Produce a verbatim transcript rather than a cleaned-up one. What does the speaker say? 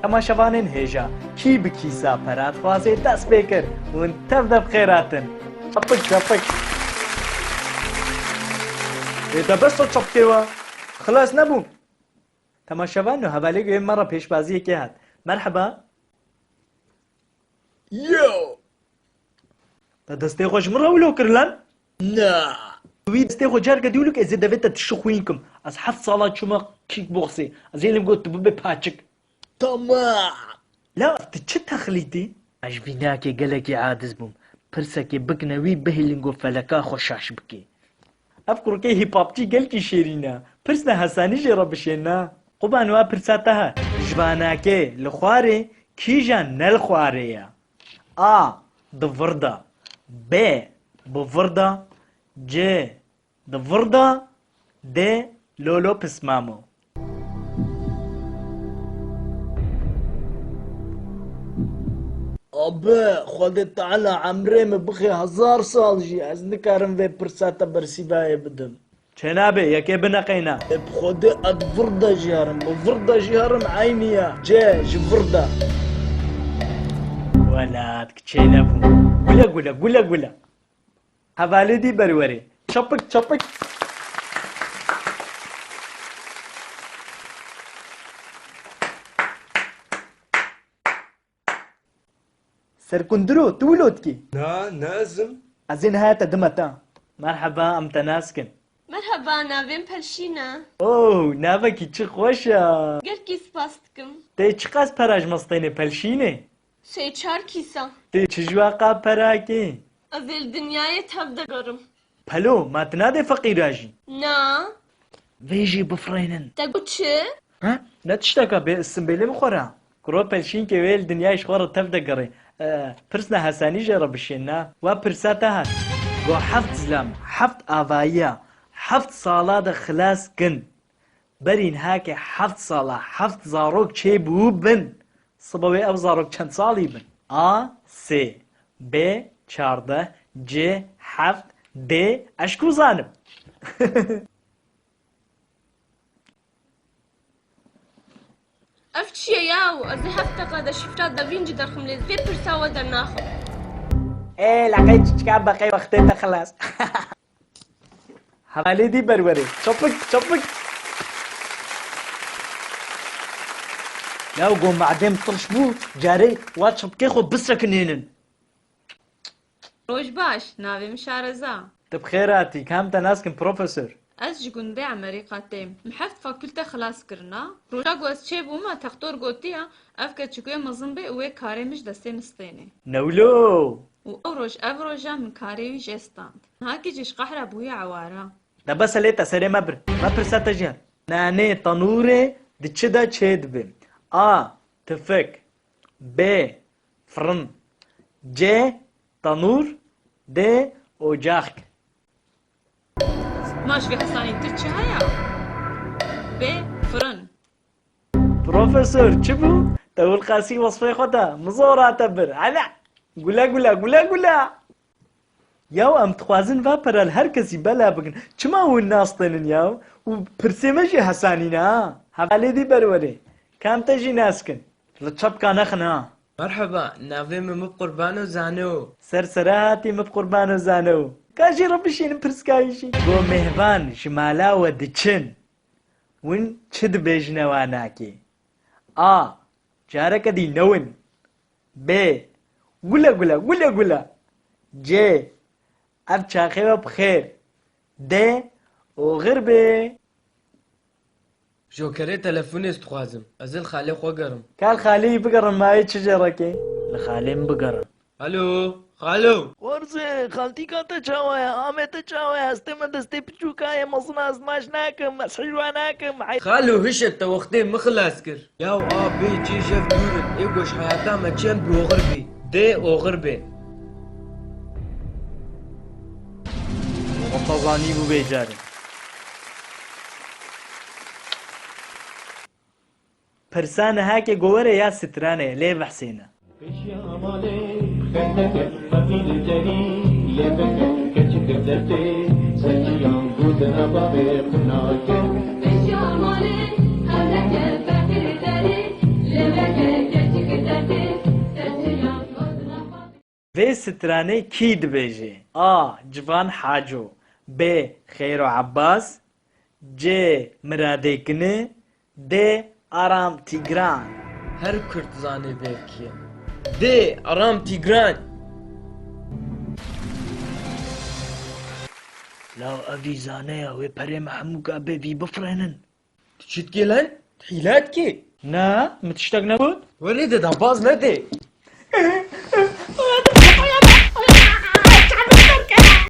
Temaşevanên hêja, kî bi kîsa pera dixwaze dest pê kir, hûn tev de bi xêr hatin. Çapik, çapik. Ê, de bes o çapikê wa. Xilas nebû. Temaşevan û hevalê guhê me re pêşbaziyekê hat. Merheba. Yo! Te destê xwe ji min re wilo kir lan? Na. Wî destê xwe careke dî wilo kir, ez ê devê te tişi xwîn kim. Ez heft sala çûme kickboxê. Ez ê lim got tu bibe paçik. Tamam. La tu çi texlîtî? Ez ji vî nakê gelekî aciz bûm. Pirsekê bikine wî bihêlin got feleka xwe şaş bike. Ev kurikê hîpapçî gelkî şêrîn e. Pirsna hesanî jê re bişêne. Quban wa pirsa te hat. Ji vanakê li xwarê kîjan ne li xwarê ye? A. Di vir de. B. Bi vir de. C. Di vir de. D. Lolo pismamo. Abi, Xwedê Teala emrê min bixê hezar sal jî, ez nikarim vê pirsa te bersîvayê bidim. Çênabe, yekê bineqeyne. E, bi Xwedê ez vir de jî herim, bi vir de jî herim eynî ye. C, ji vir de. Welat, kiçê nebû. Gule gule, gule gule. Hevalê dî berwerê. Çapik, çapik. Serkundiro, tu wilo dikî? Na, ne ez im. Ez ê niha te dime te. Merheba, em te nas kin. Merheba, navê min Pelşîn e. Oh, navekî çi xweş e. Gelkî spas dikim. Tê çiqas pera ji me stênê Pelşînê? Sê çar kîsa. Tê çi ji we qa pera kê? Ez ê li dinyayê tev de gerim. Pelo, ma tu nadê feqîra jî? Na. Vê jî bifirênin. Te got çi? Ha? Ne tişteka bê isim bê lê bixwara. Kuro Pelşînkê wê li dinyayê ji xwe re tev de gerê. E, pirsna hesanî jê re bişên na. Wa pirsa te hat. Go heft zilam, heft avayiya, heft sala de xilas kin. Berî niha ke heft sala heft zarok çêbû bin, sibe wê ev zarok çend salî bin? A sê, B çardeh, C heft, D ez ku zanim. Ev çi ye yaw? Ez ê heft deqa de şifra Da Vinci derxim lê vê pirsa we dernaxim. Ê, leqey çiçika beqey wextê te xilas. Hevalê dî berwerê. Çapik, çapik. Ya go madem tirş bû, carê wa çapikê xwe bisekinênin. Roj baş, navê min Şareza. Tu bi xêr hatî, kam te nas kim profesor? Ez ji gundê Emerîka têm. Min heft fakûlte xilas kirina. Roja ku ez çêbûme, textor gotiye, ev keçikuyê mezin bê û wê karê min ji destê min stênê. Newlo! Û ew roj ev roja min karê wî jê stand. Nihakî jî ji qehra bûye eware. De bes e lê te serê me bir. Me pirsa te jî hat. Nanê tenûrê di çi de çêdibe? A. Tifik. B. Firin. C. Tenûr. D. Ocaxk. Ma ji vê hesanîtir çi heye? B. Firin. Profesor, çi bû? Te wilqasî wesfê xwe da. Min zor hate bir. Hele! Gule gule, gule gule! Yaw em dixwazin va pera li her kesî bela bikin. Çima hûn nastênin yaw? Û pirsê me jî hesanî ne ha. Hevalê dî berwerê. Kam te jî nas kin. Li çepka nexin ha. Merheba, navê min Mib Qurbano Zano. Ser sera hatî Mib Qurbano Zano. Ka jî re bişînin pirskayî jî. Go mêvan ji mala we diçin. Win çi dibêjine wanakê? A. Careke dî newin. B. Gule gule, gule gule. C. Ev çaxê we bi xêr. D. Oxir bê. Jokerê telefonê ez dixwazim. Ez ê li xalê xwe gerim. Kal xalê yî bigerin mayê çi jê rekê? Li xalê min bigerin. Alo, xalo. Warzê, xaltîka te çawa ye? Amê te çawa ye? Hestê me destê piçûka ye, mezin ez maç nakim, ez hijwa nakim. Xalo, hişe te wextê min xilas kir. Yaw a bê cê jev dûr in, ê goş heyata me çend bi oxir bî. Dê oxir bê. Wata zanî bû bê carê. Pirsa nihakê govere ya stranê lê vehsêne. Pêşiya malê xeleke feqîr derî lê veke keçike dertê serçiyan gotina bavê qunake. Pêşiya malê xeleke feqîr derî lê Vê stranê kî dibêje? A. Civan Haco. B. Xeyro Abbas. C. Miradê Kini. D. Aram Tîgran. Her Kurd zanê vê kî ye. D. Aram Tîgran. Law evî zane ya, wê perê me hemû ka bê vî bifirênin. Tu çi dikî lan? Tu hîle dikî? Na, min tiştek negot. Werê de dabaz nede.